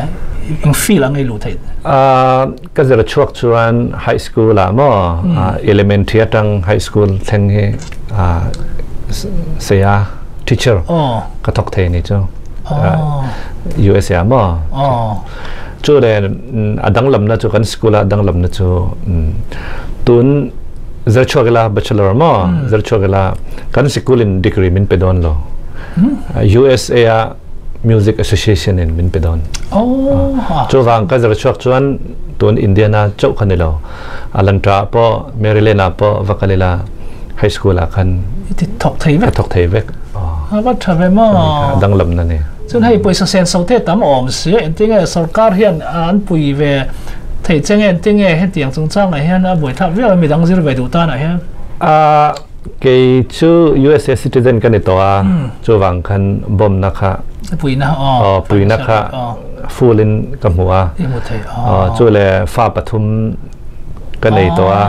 eng feel ang ei lu thei a ka zir chuak chuan high school la mo elementary atang high school thleng hi a se ya teacher ka thok thei ni chu USA mo chu le adang lam na chu kan school adang lam na chu tun zer chuak la bachelor mo zer chuak la kan school in degree min pe don lo USA a Music Association in min pe dawn. Oh. Chuvang ka zir chhuak chuan tun Indiana chauh kha ni lo. Alantra pawh Maryland ah pawh va kal ila high school ah khan I ti thawk thei vek. Ka thawk thei vek. A va tha ve maw. Danglam na ni. Chuan hei pawisa sen so te tam awm si engtinge sorkar hian an pui ve thei che nge engtinge hetiang chungchang ah hian a buai thlak viau a midang zir ve duh tan ah hian. A kei chu USA citizen ka ni tawh a chuvang khan bomb na kha puina aw puina kha full in ka hmu a i hmu thei aw chu le fa pathum ka nei tawh a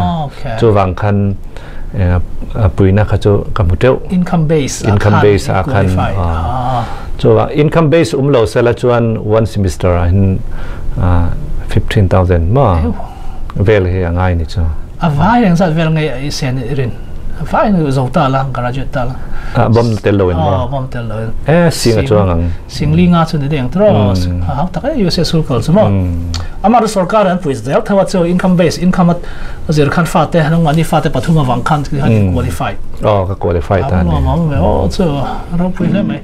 chuvang khan puina kha chu ka hmu teuh income base income base ah khan chuvang income base um lo sela chuan one semester ah hin 15,000 ma vel hi a ngai ni chu. A vai eng zat vel nge i sen i rin? A vai eng zo ta la, graduate ta la. Ah, bom tel lo in ma. Oh, bom tel lo in. Eh, sing a chuang ang. Sing li nga chu ni deng tro. A hau tak e USA sul kal chu mo. Amar sarkar an puis zel thawa chu income base income at zir khan fa te nang mani fa te pathum awang khan khan qualify. Oh, ka qualify ta ni. Ma ma oh chu ro pui le mai.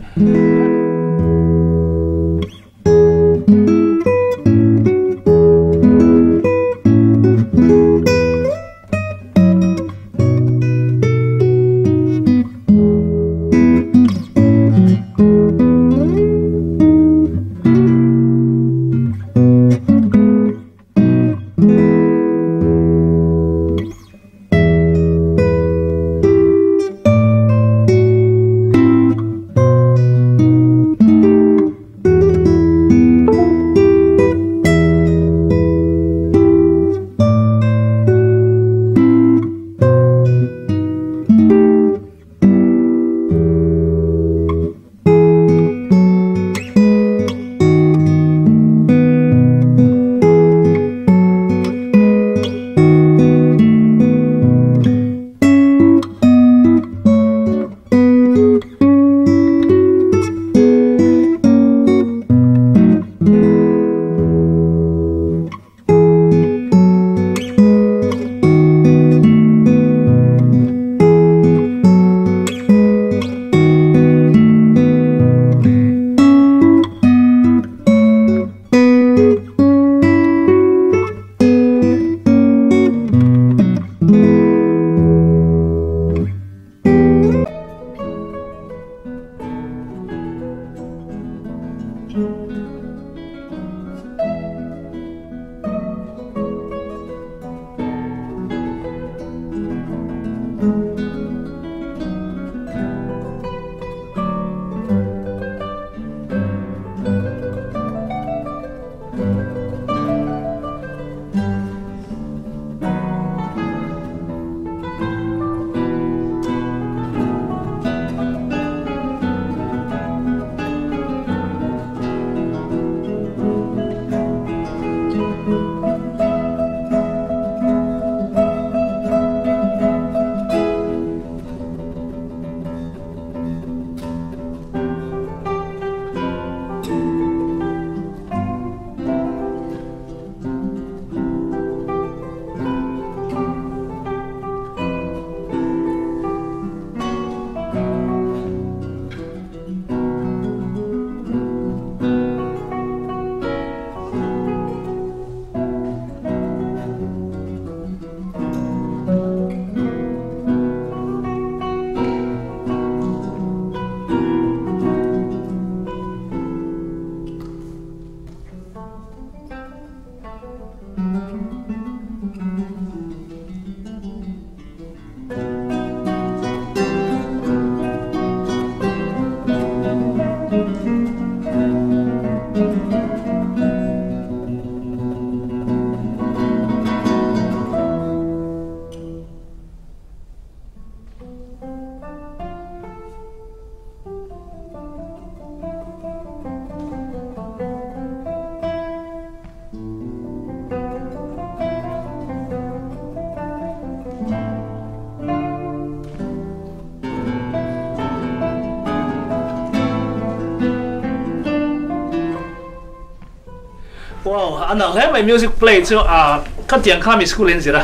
Wow, a nalh hle mai music play chu a ka tiang kha mi school in zir a.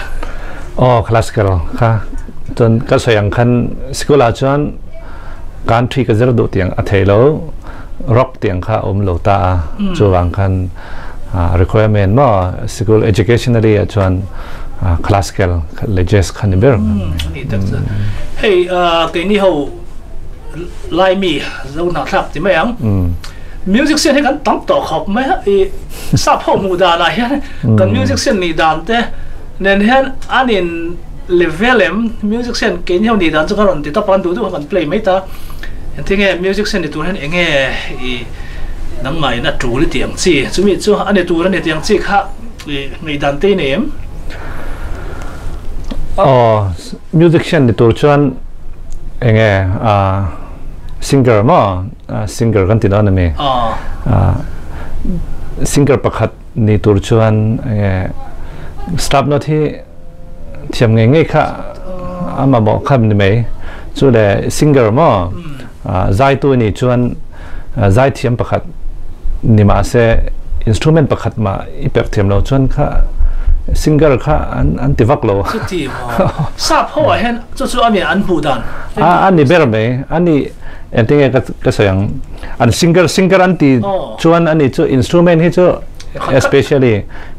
Aw classical kha chuan ka sawi ang khan school ah chuan country ka zir duh tiang a thei lo Rock tiang kha awm lo ta a, chuvang khan requirement maw sikul educationally ah chuan classical leh jazz kha ni ber. Ani tak chu hei keini ho Laimi zo hnahthlak ti mai ang music sian hi kan tam tawh khawp mai a, i sap ho hmuh dan ah hian kan music sian nih dan te nen hian an in level em music sian keini ho nih dan chu kan rawn ti tawp a kan duh duh kha kan play mai ta. Engtinge music sen ni tur hian enge i nangmah in a tul i tih ang chi? Chumi chu a ni tur a ni tih ang chi kha i ngaihdan te i nei em? Aw, music sen ni tur chuan enge singer maw? Singer kan ti dawn a mi? Singer pakhat ni tur chuan enge stop note hi thiam ngei ngei kha a mamawh kha ni mai. Chu le singer maw zaitu nih chuan zaithiam pakhat ni mah se instrument pakhat mah i pek thiam lo chuan kha singer kha an an ti vak lo. Chuti maw? Sap ho ah hian chu chu ami an hmuh dan? A ni ber mai. Ani engtinge ka ka sawi ang an singer singer an ti chuan ani chu instrument hi chu especially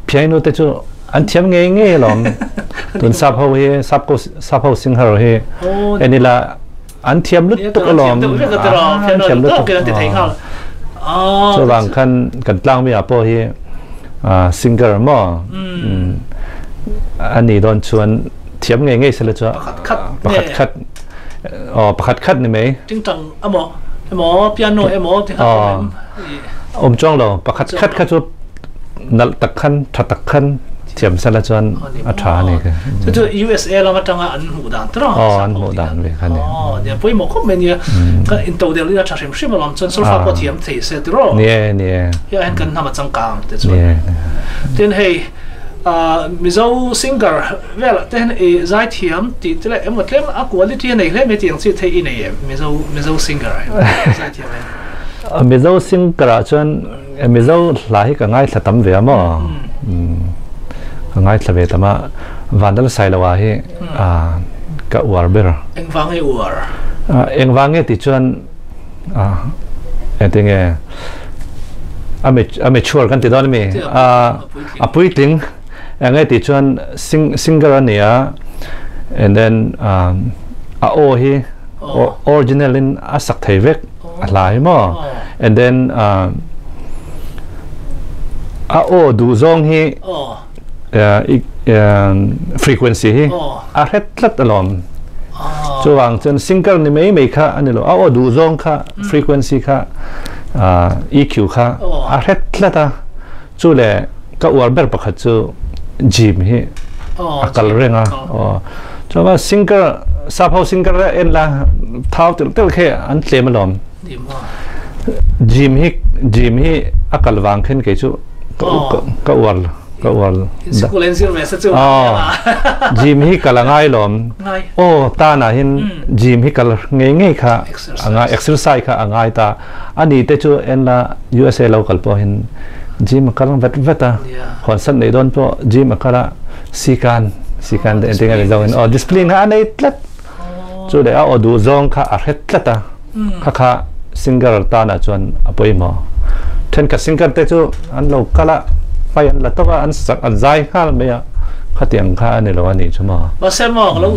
piano te chu An thiam ngei ngei alawm. Tun sap ho hi sap ko sap ho singer hi enila an thiam lutuk alawm. An thiam lutuk. Chuvang khan kan tlang mi ah pawh hi singer maw ani dawn chuan thiam ngei ngei sela chu pakhat khat aw pakhat khat ni mai. Tingtang emaw emaw piano emaw ti kha awm chuang lo pakhat khat kha chu nalh tak khan tha tak khan thiam sela chuan a tha a ni ka. Chu chu USA lam atanga an hmuh dan tawh a. Aw an hmuh dan ve kha ni. Aw nia pawimawh khawp mai nia. Kan into del ila tha hrim hrim alawm chuan solfa pawh thiam thei se tiraw. Ni ni. Hei hian kan hnam a changkang te chuan. Ni. Tin hei Mizo singer velah te hian i zaithiam tih te leh emaw tlem a quality a nei hle mai tih ang chi thei i nei em Mizo Mizo singer ah hian zaithiam hian. Mizo singer ah chuan Mizo hla hi ka ngaithla tam ve a maw? Ka ngaithla ve tam a, Vandal Sailoa hi ka uar ber. Engvang nge uar? Engvang nge tih chuan engtinge a mature kan ti dawn ami? A puitling. Enge tih chuan singer a ni a, and then a aw hi original in a sak thei vek. A hla hi maw and then a aw duh zawng hi frequency hi a hret tlat alawm chuvang chuan singer ni mai mai kha ani lo a aw duh zawng kha frequency kha EQ kha a hret tlat a chu le ka uar ber pakhat chu gym hi a kal reng a chuan singer sap ho singer en la thau tel tel khe an tlem alawm gym hi gym hi a kal vang khen kei chu ka uar ka uar school en zir ve sa chu gym hi kal angai lawm o ta na hin gym hi kal ngei ngei kha angai exercise kha angai ta Ani te chu en la USA lo kal pawh hin gym a kal vet vet a, huan sat nei dawn pawh gym a kal a, sikan sikan te engtin nge ni zawng in aw discipline kha a nei tlat chu leh a aw duh zawng kha a hre tlat a, kha kha singer tan ah chuan a pawimawh. Thenkhat singer te chu an lo kal a, hmai an la tawk a, an sak an zai nghal mai a, khatiang kha a ni lo a nih chu maw. Mahse maw ka lo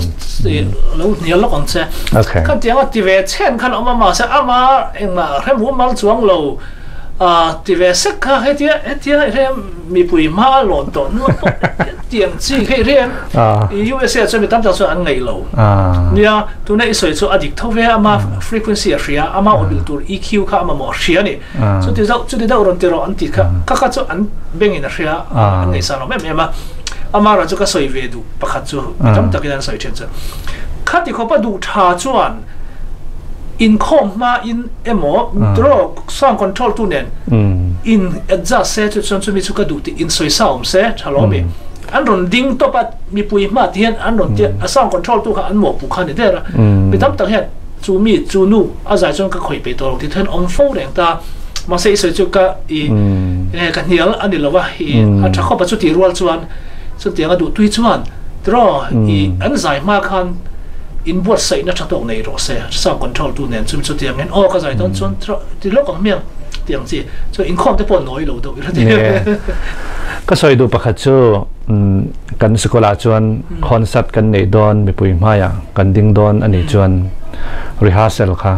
lo hnial lawk ang che. Okay. Khatiang a ti ve chen khan awm a mahse ama engmah hremhum mal chuang lo ti ve sek kha hetia hetia i hrem mipui hma a lawn tawh hnu a pawh hetiang chi kha i hrem USA chuan mi tam tak chuan an ngaih lo. Nia tuna i sawi chu a dik tho ve a ama frequency a hria ama awmil tur EQ kha a mamawh a hria a ni. Chuti zauh chuti deuh rawn ti rawh an tih kha kha kha chu an bengin a hria an ngaihsan awm em em a. Amara chu ka sawi ve duh pakhat chu mi tam takin an sawi thin chu khati khawpa duh tha chuan inkhawm hma in emaw draw sound control tu nen in adjust se chu chuan chumi chu ka duh tih in sawi sa awm se tha lo mi an rawn ding tawp a mipui hma ti hian an rawn tia a sound control tu kha an mawhpuh kha a ni der a mi tam tak hian chu mi chu nu a zai chuan ka khawih peih tawh lo tih hian awm fo reng ta mahse i sawi chu ka i ka hnial a ni lo a i a tha khawp a chutih rual chuan chutiang a duh tui chuan tiraw i an zai hma khan in buatsaihna tha tawk nei rawh se, sound control tu nen chumi chu tiangin aw ka zai dawn chuan ti lawk ang miang tiang chi chu inkhawm te pawh nawi lo deuh ila ti. Ka sawi duh pakhat chu kan sikul ah chuan concert kan neih dawn mipui hmaiah kan ding dawn a nih chuan rehearsal kha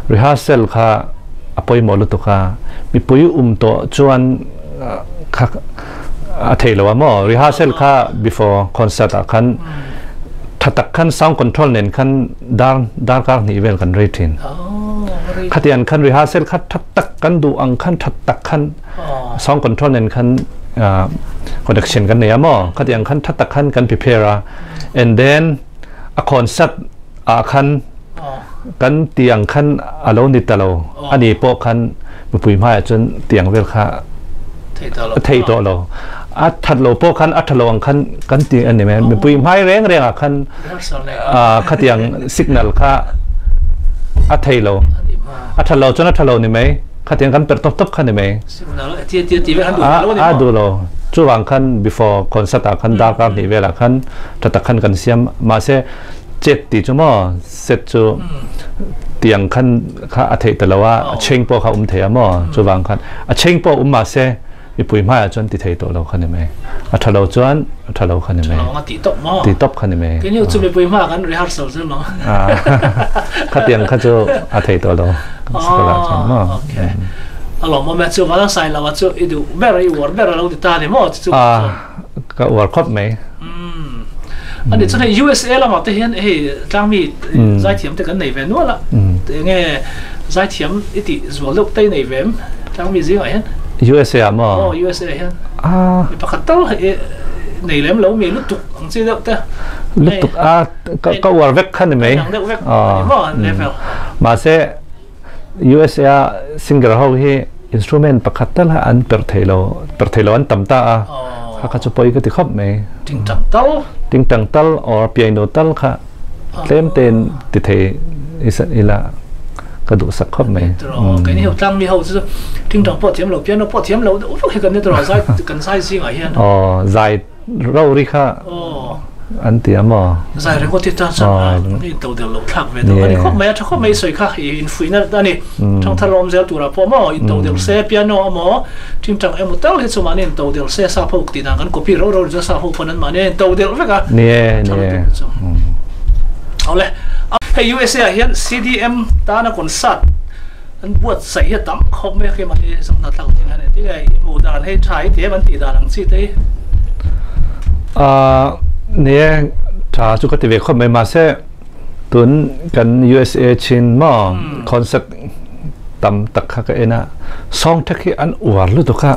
rehearsal kha a pawimawh lutuk a, mipui um tawh chuan kha a theih lo a maw rehearsal kha before concert ah khan tha tak khan sound control nen khan dar darkar hnih vel kan rei thin khatiang khan rehearsal kha tha tak kan duh ang khan tha tak khan sound control nen khan connection kan nei a maw khatiang khan tha tak khan kan prepare a and then a concert ah khan kan tiang khan a lo ni ta lo ani pawh khan mipui hmaiah chuan tiang vel kha a thei tawh lo a that lo pawh khan a tha lo ang khan kan ti a ni mai mipui hmai reng reng ah khan khatiang signal kha a thei lo a tha lo chuan a tha lo ni mai khatiang kan perh tawp tawp kha ni mai a duh lo chuvang khan before concert ah khan darkar hnih velah khan tha tak khan kan siam mahse Chet ti chu maw set chu tiang khan kha a theih ta lo a, a cheng pawh kha um thei a maw chuvang khan a cheng pawh um mahse mipui hmaiah chuan ti thei tawh lo kha ni mai a tha lo chuan a tha lo kha ni mai ti tawp maw ti tawp kha ni mai kei chu mipui hma kan rehearsal chu maw kha tiang kha chu a thei tawh lo sikula chuan maw okay alawm awm e chu vala sai lo a chu i duh ber i uar ber a lo ti ta ni maw chu Ka uar khawp mai. Ani chuan hei USA lamah te hian hei tlangmi zaithiam te kan nei ve nual a. Enge zaithiam i tih zual deuh te i nei ve em tlangmi zingah hian? USA ah maw? Aw USA ah hian. Mi pakhat tal nei lem lo mi lutuk ang chi deuh te. Lutuk a ka uar vek kha ni mai. Ang deuh vek ani maw an level. Mahse USA a singer ho hi instrument pakhat tal a an perh thei lo perh thei lo an tam ta a kha kha chu pawi ka ti khawp mai tingtang tal tingtang tal or piano tal kha tlem ten ti thei ila ka duh sak khawp mai kei ni ho tlang mi ho chu tingtang pawh thiam lo piano pawh thiam lo deuh vek hi kan ni tawh zai kan zai zingah hian aw zai Ro ri kha an ti a maw? Zai ringawt hi tan chuan a in to del loh thlak ve deuh a ni khawp mai a, tha khawp mai i sawi kha i infuihna a ni. Thangthar awm zel turah pawh maw in to del se piano a maw tingtang emaw tal hi chu mahni in to del se sap ho tih dan kan copy ro ro chuan sap ho pawn an mahni a in to del vek a. Ni e, ni e. Awle, hei USA ah hian CDM tana concert An buatsaih hi a tam khawp mai a, keimah hi zahna tlak ding hian engtin nge i hmuh dan hei tha i ti em an tih dan ang chi te hi? Ahh ni e, tha chu ka ti ve khawp mai mahse tun kan USA chin maw concert tam tak kha ka en a, song thek hi an uar lutuk a,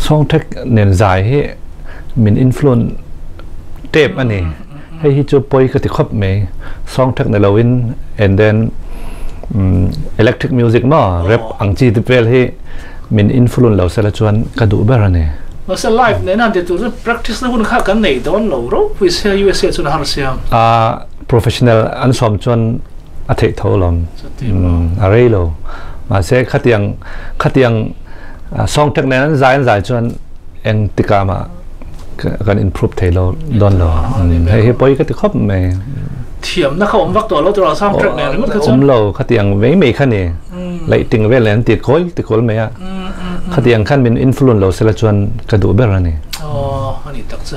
song thek nen zai hi min influence tep a ni. Hei hi chu pawi ka ti khawp mai, song thek ni loin and then electric music maw rap ang chi te vel hi min influence lo sela chuan ka duh ber a ni. Mahse live nen han ti tur chuan practice na hun kha kan nei dawn lo ropui sia USA chuan a har sia. A professional an sawm chuan a theih tho alawm, a rei lo. Mahse khatiang khatiang song thek nen an zai an zai chuan eng tikah mah kan improve thei lo dawn lo hei hi pawi ka ti khawp mai thiamna kha awm vak tawh lo tawh sound track nen ringawt kha chuan awm lo khatiang mai mai kha ni lighting vel nen ti kawl ti kawl mai a khatiang khan min influence lo sela chuan ka duh ber ani oh ani tak chu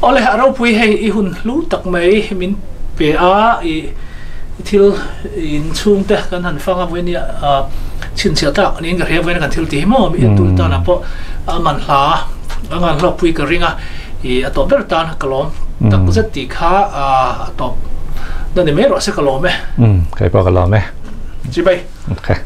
ole a ropui hei i hun hlu tak mai min pe a i thil in chhung te kan han fang a vawiin a chhinchhiah tak niin ka hria vawiin kan thil tih hi maw mi entu tan ah pawh a man hla a ngan hlawk pui ka ring a ih a tawp ber tan ka lawm tak zet tih kha a tawp na ni mai rawh se ka lawm e. Kei pawh ka lawm e. Chibai. Okay.